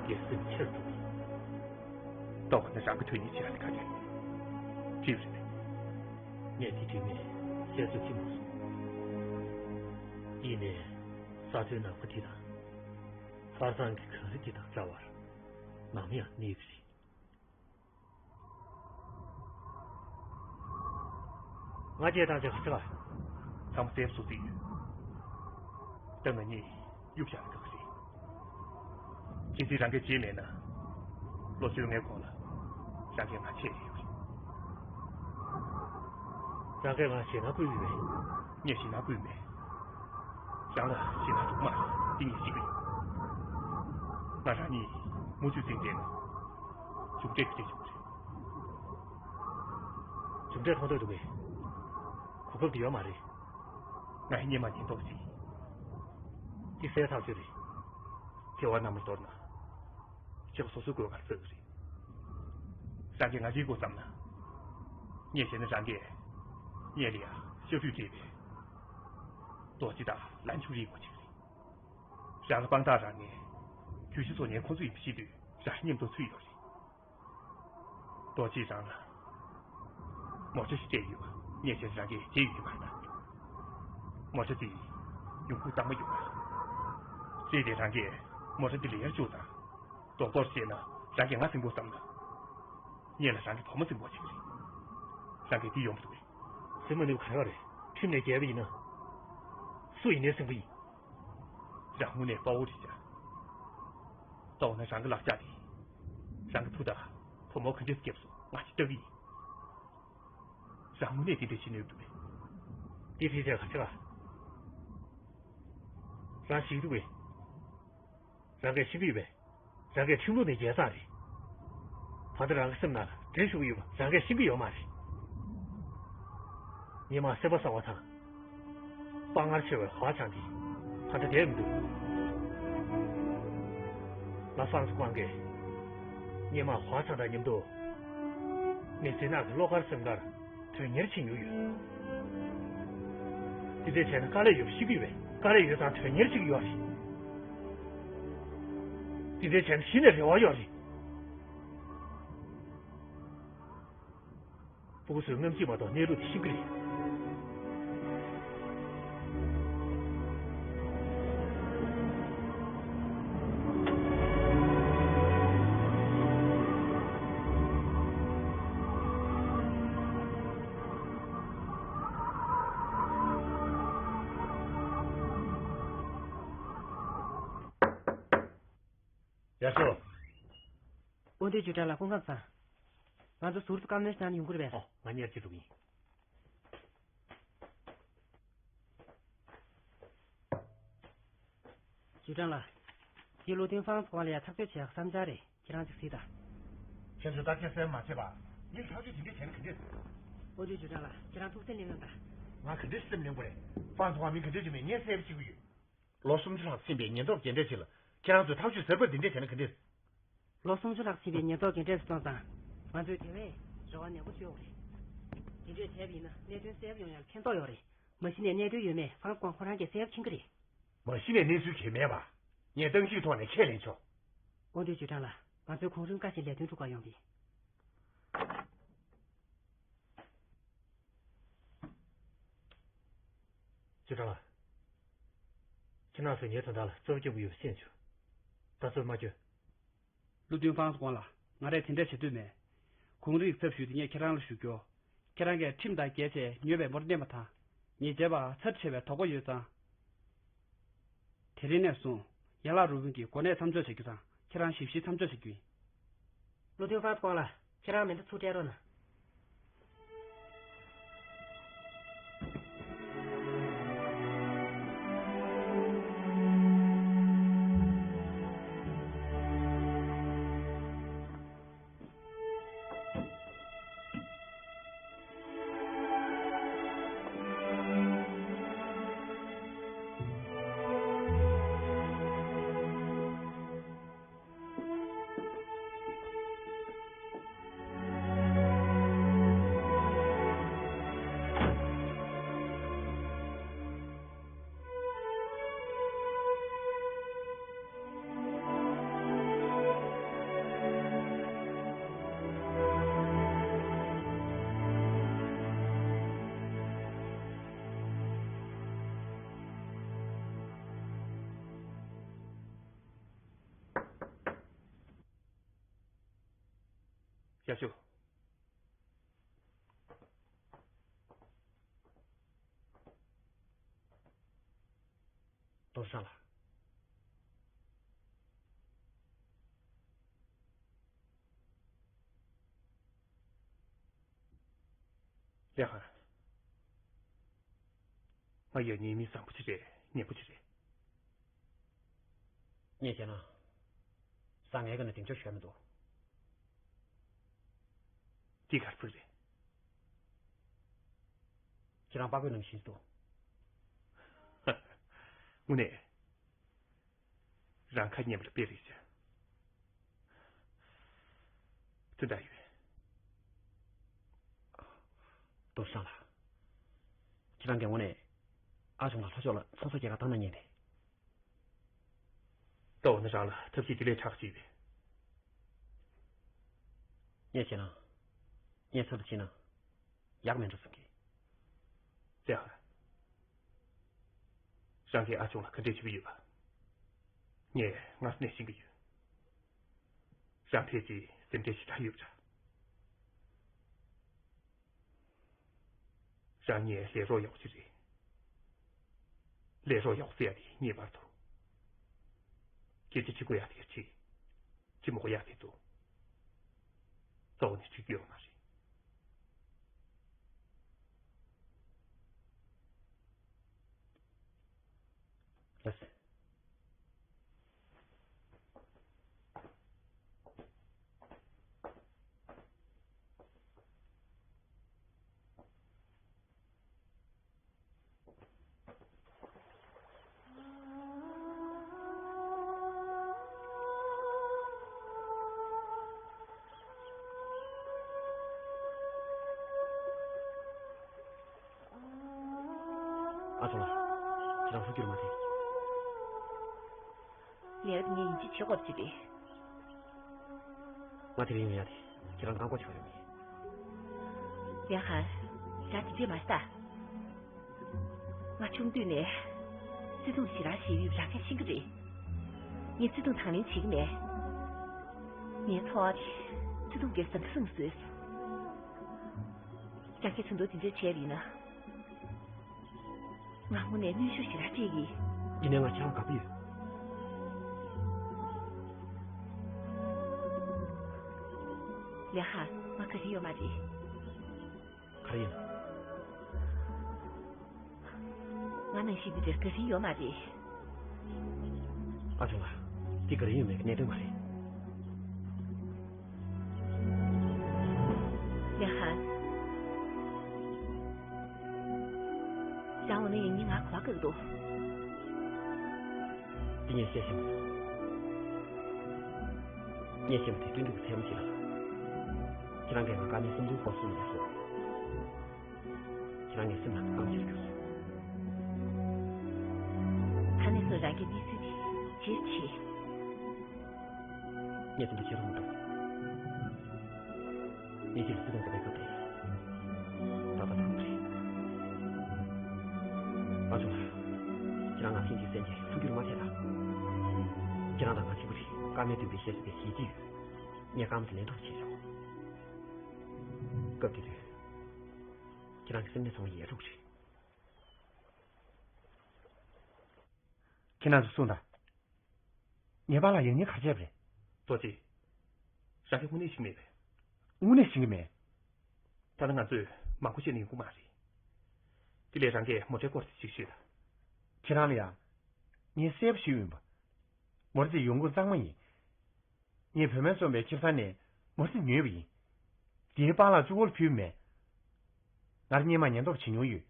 སྒེར་སེམས་ཆེར་འགྲོ་བ་ཡིན། ད་འོ་ན་རང་གི་དོན་གཉེར་བྱེད་ཡག་ནི་ག་རེ་རེད། འགྲིག་རེད་པས། ངས་དེ་འགྲིག་མེད་བཤད་ཚོད་ཅིག་མ་སོང་། ཡིན་ནའི། ས་མཐོའི་ནག་པོ་འདི་དང་། ཧྭ་ཅང་གི་གངས་རི་འདི་དང་འདྲ་བར་ནམ་ཡང་གནས་ཀྱི་རེད། ང་བཅས་ཐམས་ཅད་ག་ཚོད་ལ། ཚང་མ་གསལ་པོ་བཟོ་རྩིས་ཡོད། ད་ང་གཉིས་གཡུག་བཞག་ན་དགའ་གི་རེད། གལ་སྲིད་རང་གིས་བརྗེད་མེད་ན། ལོ་བཅོ་ལྔའི་གོང་ལ་རང་གིས་ང་ཆད་ཡོད་རེད། རང་གིས་ང་ཞེད་སྣང་བསྐུལ་ཡོད་པས། ངས་ཞེད་སྣང་བསྐུལ་མེད། རང་ལ་ཞེད་སྣང་འདུག་མ་རེད། འདི་ངས་ཤེས་ཀྱི་ཡོད། ང་རང་གཉིས་མུ་མཐུད་འཛིང་བསྡད་ན། མཇུག་འབྲས་ག་འདྲས་བྱུང་བ་རེད། མཇུག་འབྲས་མཐོང་འདོད་འདུག་གས། གོ་སྐབས་འདི་ཡོད་མ་རེད། ང་ཡི་སྔོན་མ་ཉེན་རྟོག་བྱེད། འདི་གསལ་ཐག་ཆོད་རེད། ཐལ་བ་ནམ་མཁར་གཏོར་ན། གཅིག་སོ་སོའི་གོས་ཁར་ཟག་གི་རེད། རང་གིས་ང་བརྗེད་དགོས་བསམ་ན། ངས་བྱས་ན་རང་གིས་སྔོན་ལ་ཡང་ཤ་ཁྲུས་བྱས་པའི་རྡོ་རྗེ་དང་ལན་ཆུང་རིའི་སྒོ་ཕྱེ་གི་རེད། རང་ལ་དཔང་རྟགས་རག་ནས་གྱོད་གཞི་བཟོ་མཁན་ཁོ་ཚོ་ཡིན་པ་ཤེས་དུས་རང་མཉམ་དུ་ཚུད་ཡོད་རེད། རྡོ་རྗེས་རང་ལ་མོ་ཊ་ཞིག་སྤྲད་ཡོད་པ་ངས་བྱས་ན་རང་གིས་བརྗེད་ཡོད་ཀྱི་མ་རེད་ད། མོ་ཊ་དེ་ཡོང་ཁུངས་གཙང་མ་ཡོད་པ། རེད་དེ་རང་གིས་མོ་ཊ་དེ་ལེན་ཡར་བཅུག་དང་། རྡོག་རྡོག་བྱས་ན་རང་གིས་ང་འཛིང་དགོས་བསམ་ན། སྔོན་ལ་རང་གི་བུ་མོ་འཛིང་དགོས་བྱེད་ཀྱི་རེད། རང་གིས་འདི་ཡོང་མི་འདུག་གས། འཛིང་མ་ནུས་པ་ག་རེ་ཡོད་རེད། ཁྲིམས་ནས་འགལ་བ་ཡིན་ན། སུ་ཡིན་ནའི་འཛིང་པ་ཡིན། རང་དངོས་གནས་དཔའ་བོ་རེད་ཤག་ད་འོ་ན་རང་གི་ལག་ཆ་དེ། རང་གི་བུ་དང་བུ་མོ་ག་འདྲས་སྐྱབས་སུ་ང་ཅིག་ལྟ་གི་ཡིན། རང་དངོས་གནས་དེ་འདྲས་བྱེད་ནུས་འདུག་གས། འདི་ཕལ་ཆེར་ག་ཚོད་ལ། རང་ཞིག་འདུག་གས། རང་གིས་ཤེས་ཀྱི་ཡོད་པས། རང་གིས་ཁྲིམས་ལུགས་ནས་འགལ་ཚར་རེད། ད་ལྟ་རང་གི་སེམས་ནང་ལ་འདྲེ་ཞུགས་ཡོད་པ་རང་གིས་ཤེས་ཀྱི་ཡོད་མ་རེད། སྔོན་མ་སེམས་པ་གསར་བ་དང་། དཔའ་ངར་ཆེ་བའི་ཧྭ་ཅང་གིས་ད་ལྟ་བསྡད་མི་འདུག་ང་ཧྥང་ཙི་ཀོང་གིས་སྔོན་མ་ཧྭ་ཅང་དང་མཉམ་དུ་མི་ཚེ་ནག་གི་བློ་དཀར་སེམས་དཀར་དོན་གཉེར་བྱེད་མྱོང་ཡོད། དེ་འདྲས་བྱས་ན་དཀའ་ལས་ཡོད་པ་ཤེས་ཀྱི་ཡོད་པས། དཀའ་ལས་ཡོད་ཙང་དོན་གཉེར་བྱེད་ཀྱི་ཡོད་རེད། དེ་འདྲས་བྱས་ན་གཞི་ནས་རེ་བ་ཡོད་རེད། སྤུ་གུ་ཚོས་སྔ་ཕྱི་མ་གཏོགས་གནས་ལུགས་དེ་ཤེས་ཀྱི་རེད། ཡར་ཤོག་དབང་འདུས་ཇུས་ཀྲང་ལགས་སྐུ་ཁམས་བཟང་། ང་ཚོ་ཟུར་དུ་བཀའ་མོལ་ཞུ་ཡོང་གི་རེད་པས། ཨོ། ང་གཉེར་གྱི་འདུག་ཡིན། ཇུས་ཀྲང་ལགས། ཁྱེད་བློ་མཐུན་ཧྥང་ཙི་ཀོང་ལ་ཡ་ཐག་གཅོད་བྱེད་ཡག་བསམ་འཆར་རེད། ཁྱེད་རང་ཅིག་གཟིགས་དང་། ཁྱེད་ཚོས་བརྟག་དཔྱད་གསལ་པོ་མ་བྱས་པ། ངས་ཐག་གཅོད་དེ་འདྲས་བྱས་ན་ག་འདྲས། དབང་འདུས་ཇུས་ཀྲང་ལགས། ཁྱེད་རང་ཐུགས་སེམས་གནས་ངམ་ད། ང་ག་འདྲས་སེམས་གནས་དགོས་རེད། ཧྥང་ཙི་ཀོང་མི་ག་འདྲས་ཅིག་མེད་ངས་གསལ་པོ་ཤེས་ཀྱི་ཡོད། ལོ་སུམ་ཅུ་ལྷག་ཕྱིན་པའི་ཉེན་རྟོག་རྒན་གྲས་ཅིག་ལ་ཁྱེད་རང་ཚོས་ཐག་གཅོད་ཟུར་པ་འདི་འདྲས་བྱས་ན་ག་འདྲས། ལོ་སུམ་ཅུ་ལྷག་ཕྱིན་པའི་ཉེན་རྟོག་རྒན་གྲས་སུ་སོང་ཙང་། ང་ཚོས་དེ་བས་རེ་བ་ནན་པོ་བཅོལ་དགོས་རེད། དེ་འདྲས་བྱས་པ་ཡིན་ན་གནད་དོན་གསལ་པོ་ཡོང་ཡག་ལ་ཕན་ཐོགས་ཡོད་རེད། མ་གཞི་ནས་གནད་དོན་ཡོད་མེད་ཧྥང་ཙི་ཀོང་ཁོ་རང་གིས་གསལ་པོ་མཁྱེན་གྱི་རེད། མ་གཞི་ནས་གནས་ཚུལ་གང་ཡང་མེད་པ། ངས་གཏམ་གཤིས་ཐོག་ནས་ཁས་ལེན་ཆོག་དབང་འདུས་ཇུས་ཀྲང་ལགས། ང་ཚོས་གོང་རིམ་བཀའ་བཞིན་ལས་དོན་སྒྲུབ་པར་ཡོང་གི། ཇུས་ཀྲང་ལགས། ཁྱེད་རང་ཚོས་ངའི་དོན་དག་ལ་རྩོད་པ་རྒྱག་གི་ཡོད་པ་ཤེས་བྱུང་། ད་རྩོད་པ་མ་རྒྱག་བློ་མཐུན་ཧྥང་ཙི་ཀོང་ལགས། ང་རས་དེ་འདྲ་བྱེད་འདོད་མེད། གོང་རིམ་ཚབ་ཞུས་ཏེ་ངས་ཁྱེད་རང་ལ་ཞུ་རྒྱུ། ཁྱེད་རང་གིས་ཁྲིམས་དང་འགལ་བྱས་ཉོས་པའི་མོ་ཊ་བསྣན་པ་དང་། ངས་བྱས་པ་ཚབས་ཆེ་བའི་དོགས་པ་ཡོད་ཙང་། དེ་རིང་ནས་བཟུང་ཡན་ལག་རུ་དཔོན་གྱི་གོ་གནས་མཚམས་འཇོག་བྱ་རྒྱུ་དང་། ཁྱེད་རང་ཞིབ་བཤེར་མཚམས་འཇོག་བྱ་རྒྱུ་ཡིན། ལུའུ་ཏུན་ཧྥང་ཁོང་ལ་ཁྱེད་རང་མེ་མདའ་ཚུར་སྤྲད་རོགས་གནང་། ཡ་ཤོ། ཏོང་ཧྲང་ལགས། ལེ་ཧན། ང་ཡང་ཉེས་མི་བཟང་པོ་ཅིག་རེད། ཉེས་པོ་ཅིག་རེད། ངས་བྱས་ན། བཟང་ངན་ག་ནས་གདེང་འཇོག་ཞུ་ཡ་མི་འདུག་འདི་གར་ཕུག་རེད། ཁྱེད་རང་དཔའ་རྒོད་ནང་བཞིན་འདུག་དངོས་གནས། རང་ཁ་ཉན་པ་ལ་དཔེ་རེད་ཤག་དེ་འདྲ་ཡོད། ཏོང་ཧྲང་ལགས། ཁྱེད་རང་གིས་དངོས་གནས་ཨ་ཆུང་ལགས་ལྷོ་ཕྱོགས་ལ་ཚོང་ས་རྒྱག་ག་བཏང་ན་ཉན་ཏེ། ད་འོ་ན་རང་ལ་ཐབས་ཤེས་དེ་ལས་དྲག་ཅིག་ཡོད་པས། ངས་བྱས་ན། ངས་ཚུར་དུ་ཕྱིན་ན། ཡག་མེད་འགྲོ་བསམ་གི། ལེ་ཧན། རང་གིས་ཨ་ཆུང་ལ་ག་འདྲས་བྱེད་ཀྱི་ཡོད་པ། ངས་སྔར་ནས་ཤེས་ཀྱི་ཡོད། རང་ཕལ་ཆེར་སེམས་ཁྲལ་ཞེ་དྲག་ཡོད་པ་འདྲ། རང་ངའི་ལས་རོགས་ཡག་ཅིག་རེད། ལས་རོགས་ཡག་ཟེར་ཡ་དེ་ངེས་པར་དུ། སྐད་ཆ་བྱེད་དགོས་ཡ་དེ་བྱེད། བྱེད་མི་དགོས་ཡ་དེ་ཚོ། གཙོ་བོ་ནི་བྱེད་རྒྱུ་ཡོད་མ་རེད། ལགས་སོ། ཨ་ཆུང་ལགས། ཁྱེད་རང་ལྷོད་རྒྱུར་མ་བྱེད། ལས་རབས་ངས་ཡིན་གཅིག་བྱེད་དགོས་པ་ཅིག་རེད། ང་དེ་རིང་ཡོང་ཡ་དེ་ཁྱེད་རང་རྐང་འཁོར་ཆགས་ཡོད་མེད། ལེ་ཧན། རང་དེ་འདྲས་མ་བྱེད་ད། ང་ཆུང་དུས་ནས་བརྩེ་དུང་ཞེ་དྲག་ཞེ་ཡོད་པ་རང་གིས་ཤེས་ཀྱི་རེད། ངས་བརྩེ་དུང་དང་ལེན་བྱེད་ཀྱི་མེད། ངའི་འཚོ་བ་དེ་བརྩེ་དུང་གིས་ཟང་ཟིང་བཟོས་སོང་། རང་གིས་ད་དུང་དེ་འདྲས་བྱས་པ་ཡིན་ན། ང་དངོས་གནས་གནོན་ཤུགས་ཞེ་དྲག་སྤྲད་ཀྱི། ཡིན་ནའི་ང་ཁྱེད་རང་དགའ་པོ་ཡོད། ལེ་ཧན། ང་དགའ་ཞེན་ཡོད་མ་རེད། ག་རེ་ཡིན། ང་ནང་བཞིན་འདི་འདྲའི་དགའ་ཞེན་ཡོད་མ་རེད། ཨ་ཆུང་ལགས། འདི་དགའ་རེ་ཡོད་མེད་ཀྱི་གནད་དོན་མ་རེད། ལེ་ཧན། རང་འོ་ན་ཡིན་ནའི་ང་གོ་བ་བཀག་འདུག་འདི་ངས་བཤད་ཤེས་མི་ཐུབ། ངས་ཤེས་པ་དེ་སྟོན་འགྲོ་གི་ཚད་མ་ཞིག་ལ། ཁྱེད་རང་གིས་ང་དཀའ་གནད་གསུམ་བདུན་སྐོར་གསུངས་ནས་སོ། ཁྱེད་རང་ངའི་སེམས་ལ་ཨང་ཆེར་གྱུར། ད་ནས་བཟུང་རང་གིས་གནས་ཚུལ་དེ་ཇེ་ཆེ། ངས་དེ་འདྲ་བྱེད་རུང་མི་འདུག་ངས་ཁྱེད་ལ་བརྩེ་དུང་དེ་འདྲ་བརྒྱབ་པ་རེད། ད་ལྟ་ཐུག་པ་རེད། ཨ་ཆུང་ལགས། ཁྱེད་རང་ང་ཕྱིན་ཅིག་གསན་གྱིས་ཐུགས་རྒྱུས་མ་ཆད་ད། ཁྱེད་རང་དང་ང་གཅིག་པ་རེད། དཀར་མེ་སྟོན་པའི་ཞལ་ཟས་དེ་བཞེས་ཀྱི་ཡོད། ངས་དཀར་མོ་དེ་ལེན་ཐུབ་པ་བྱེད་ཆོག་སྐབས་དེ་དུས། ཁྱེད་རང་གི་སེམས་ནད་ཚང་མ་ཡལ་འགྲོ་གི་རེད། ཁྱེད་རང་ཚོ་གསུངས་དང་། ངའི་པཱ་ལགས་ཡང་སྙིང་ག་རེ་བྱས་པ་རེད། རྡོ་རྗེ། རང་གིས་དངོས་གནས་ཤེས་མེད་པས། དངོས་གནས་ཤེས་ཀྱི་མེད། ད་ནི་ང་ཚོས་མང་པོ་བཤད་ན་ཡོང་གི་མ་རེད། དེ་ལས་རང་གིས་མོ་ཊའི་སྐོར་དེ་ཅིག་ཤོད་དང་། ཁྱེད་རང་ལ་ཡང་། ངས་གསལ་པོ་ཞུས་ཡིན་པ། མོ་ཊ་དེ་ཡོང་ཁུངས་གཙང་མ་ཡིན། ངས་བོད་སྨན་བཙོང་པའི་ཁེ་བཟང་ནས་མོ་ཊ་དེ་ཉོས་པ་ཡིན། དེའི་པཱ་ལགས་གཙོ་བོར་ཕུལ་མེད། ང་རང་སྔོན་མ་ཉེན་རྟོག་བྱེད་མྱོང་ཡོད།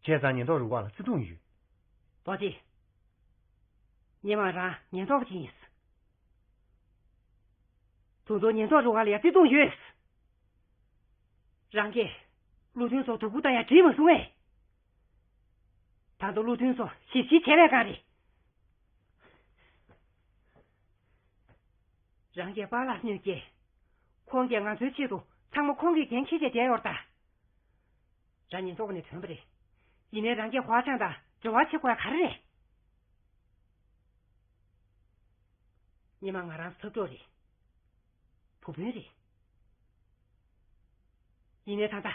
བྱས་ཙང་ཉེན་རྟོག་རུ་ཁག་ལ་བརྩི་མཐོང་ཡོད། རྡོ་རྗེ། སྔོན་མ་རང་ཉེན་རྟོག་པ་ཅིག་ཡིན། ད་དུང་ཉེན་རྟོག་རུ་ཁག་ལ་ཡང་བརྩི་མཐོང་ཡོད། རང་གིས་བློ་མཐུན་ཚོར་སྡུག་པོ་བཏང་ཡ་བྲིས་མ་སོང་ངས། ད་དུང་བློ་མཐུན་ཚོ་ཞིབ་བཤེར་བྱས་པས་གང་རེད། རང་གིས་པཱ་ལགས་གནོད་སྐྱེལ། ཁོང་གིས་ང་ཚོའི་ཆེད་དུ་ཚང་མ་ཁོང་གིས་འགན་འཁྱེར་བྱས་བསྡད་ཡོད་ད། རང་ཉེན་རྟོག་པ་ནས་ཐོན་པ་རེད། ཡིན་ནའི་རང་གིས་ཧྭ་ཅང་དང་འབྲེལ་བ་བྱེད་དགོས་ཡ་ག་རེ་རེད། སྔོན་མ་ང་རང་འཐབ་གྲོགས་རེད། བུ་སྤུན་རེད། ཡིན་ནའི་ད་ལྟ།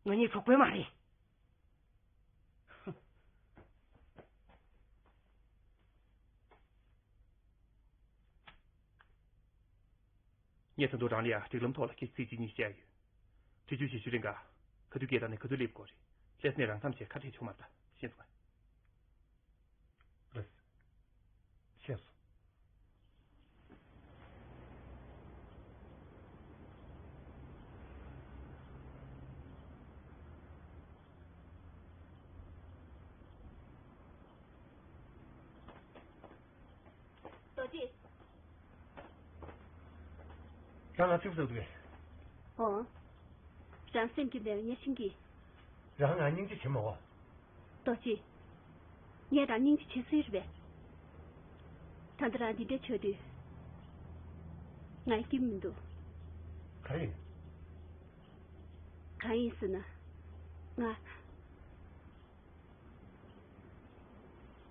ང་གཉིས་གྲོགས་པོ་མ་རེད། ངས་ད་དུང་རང་ལ་ཡང་སྒྲིག་ལམ་ཐོག་ལ་སྐད་ཆ་ཚིག་གཅིག་གཉིས་བཤད་ཡོད། འདྲི་གཅོད་བྱེད་ཤུལ་རིང་ག་ག་དུས་སྐད་བཏང་ནས་ག་དུས་སླེབས་དགོས་རེད། སླེབས་ནས་རང་མཚམས་བྱས་ཁ་བྲལ་ཆོག་མ་རེད་ད། ཤེས་སོང་ངས། རེད། ཤེས་སོང་། རྡོ་རྗེ། རང་ང་ཚིག་ཟུག་འདུག་གས། ཨོ། རང་སེམས་ཀྱི་འདི་ངས་ཤེས་ཀྱི། རང་ང་སྙིང་རྗེ་བྱེད་མ་གོ། རྡོ་རྗེ། ངས་རང་སྙིང་རྗེ་བྱེད་སྲིད་རེད་པས། ད་ལྟ་རང་འདི་འདྲ་བྱོས་དུས། ང་སྐྱིད་མི་འདུག་ག་རེ་ཡིན། གང་ཡིན་ཟེར་ན། ང་།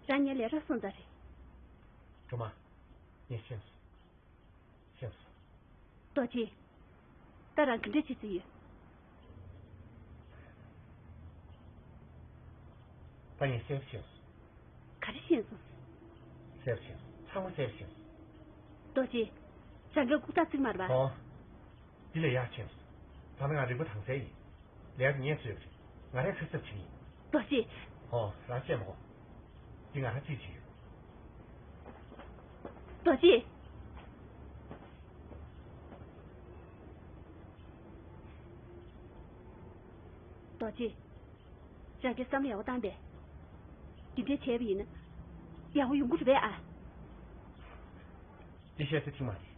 རང་ངའི་ལས་རོགས་སོང་ཙང་རེད། སྒྲོལ་མ། ངས་ཤེས་སོང་། ཤེས་སོང་། རྡོ་རྗེ། ད་རང་ག་འདྲ་བྱེད་རྩིས་ཡོད། ད་ངས་གསལ་པོ་ཤེས་སོང་། ག་རེ་ཤེས་སོང་། གསལ་པོ་ཤེས་སོང་། ཚང་མ་གསལ་པོ་ཤེས་སོང་། རྡོ་རྗེ། རང་གིས་ལྐུགས་རྟགས་བརྩི་གི་མ་རེད་པ། ཨོ། འདི་ལས་ཡག་ཤེས་སོང་། ད་ནི་ང་རིག་པ་དྭངས་གསལ་ཡིན། ལས་ཀ་ངས་བཟོས་པ་རེད། ང་རས་ཁ་གསབ་བྱེད་ཀྱི་ཡིན། རྡོ་རྗེ། ཨོ། རང་བཤད་མ་དགོས། འདི་ང་རང་རྩིས་བྱེད་ཡོད། རྡོ་རྗེ། རྡོ་རྗེ། རང་གིས་བསམ་བློ་ཡག་པོ་བཏང་པས། འདི་འདྲ་བྱས་པ་ཡིན་ན། ཡག་པོ་ཡོང་གི་རེད་པས་ཨ། འདི་བཤད་ཚེ་ཐིག་མ་རེད།